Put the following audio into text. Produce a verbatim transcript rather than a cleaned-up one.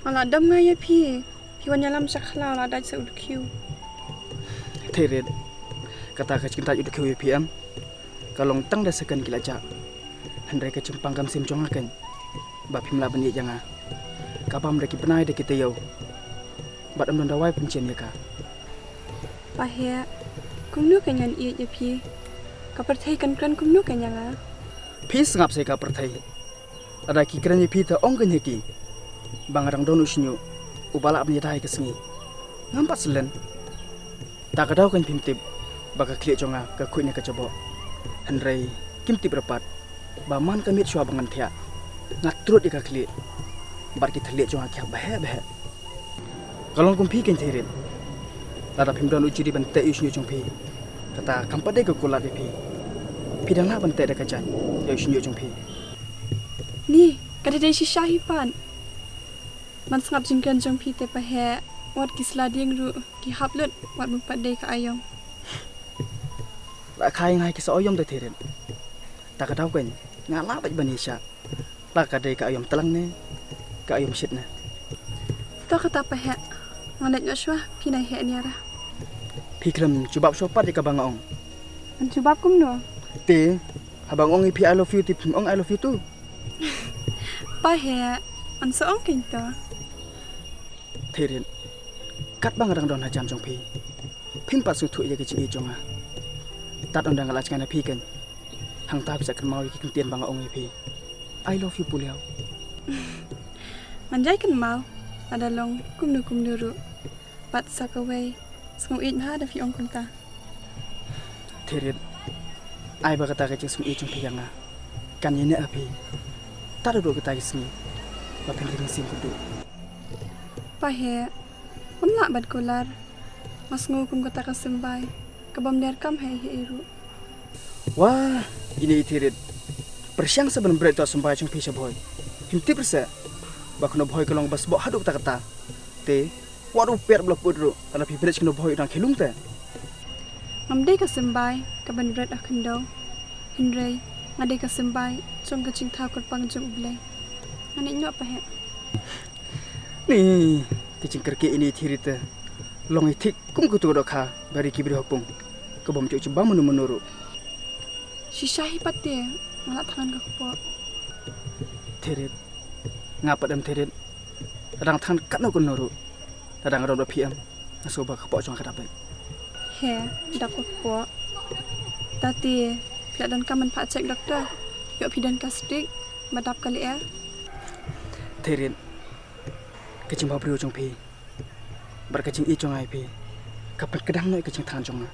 Nga la dom nga ïa phi. Phi wan ïalam sha khlaw la dait sa u dkhiew. Theirit, kata ka jingdait u dkhiew ïa phi em, ka long tang da second ki la jah. Hynrei ka jingpang ka mynsiem jong nga keiñ ba phim lah ban ïeit ïa nga. Ka bam da ki bnai da ki taïew bad ym don dawai pynjah ïa ka. Paheh, kumno ka ngan ïeit ïa phi? Ka pyrthei kan kren kumno ka ïa nga? Phi sngap sa ïa ka pyrthei. Lada ki kren ïa phi te ong keiñ ha ki ba nga dang don u shñiuh uba lah ban ïada ïa ka sngi. Ngam pat syllen. Ta ka daw keiñ phim tip ba ka khlieh jong nga ka khuid ne ka jaboh. Hynrei kim tip re pat ba man ka miet shuwa ba ngan thiah, nga trud ïa ka khlieh bad ki thylliej jong nga ki hap baheh baheh. Ka long kum phi keiñ Theirit. Lada phim don u jri ban teh ïa u shñiuh jong phi, kata kam pat dei ka kular ïa phi. Phi dang lah ban teh da ka jaiñ ïa u shñiuh jong phi. Ni, ka dei dei shisha hi pat. Man sngap jingkren jong phi te Paheh, wat ki sla dieng ruh ki hap lut wat mut pat dei ka aïom. La kha ïa nga ki sa aïom da Theirit. Ta ka daw keiñ nga lah bad ban ïa shah. La ka dei ka aïom tlang ne ka aïom shit ne. To kata Paheh, nga leit noh shuwa, phi nai heh niara. Phi khlem jubab shuwa pat ïa kaba nga ong. Ngan jubab kumno? Te haba nga ong ïa phi I love you te phim ong I love you too? Paheh, ngan sa ong keiñ to. Theirit, katba nga dang don hajan jong phi, phim pat sngewthuh ïa ka jingïeit jong nga. Tad ynda nga la jngai na phi keiñ, hangta phi sa kynmaw ïa ki kyntien ba nga ong ïa phi, I love you Puliaw. Ngan jai kynmaw, lada long kumno kumno ruh. Bad sa kawei, sngewieit bha da phi ong kumta. Theirit, ai ba kata ka jingsngewieit jong phi ïa nga kan ïaineh ha phi. Tad haduh kata ka sngi ba phin ring mynsiem kynduh. Paheh, ym lah ban kular. Nga sngew kum kata ka symbai kabym der kam hei hei ruh. Wah, ine i Theirit. Pyrshang sa ban bret ïa u symbai jong phi sha Bhoi. Phim tip re seh ba kano Bhoi ka long ba sboh haduh katta katta. Te wat u pet ba la put ruh, lada phi bret sha kano Bhoi u dang khie lung te. Ngam dei ka symbai kaban bret ha khyndew. Hynrei nga dei ka symbai jong ka jingthaw kyrpang jong U Blei. Ngan ïeh noh Paheh. Ni, ka jingkyrkieh ine i Theirit te long i thik kum katu ka dohkha ba ri ki briew ha pung, kabym ju jubab mano mano ruh. Shisha hi pat te nga la thngan ka kpoh. Theirit, nga pat em Theirit, la dang thngan katno katno ruh, la dang don bad phi em, nga sngew ba ka kpoh jong nga ka dap beit. He, dap ka kpoh. Tati phi la donkam ban phah check doktor, ïoh phi don ka stick ba dap ka lyer. Theirit, ka jingbhabriew jong phi bad ka jingïeit jong nga ïa phi ka pynkdang noh ïa ka jingthngan jong nga.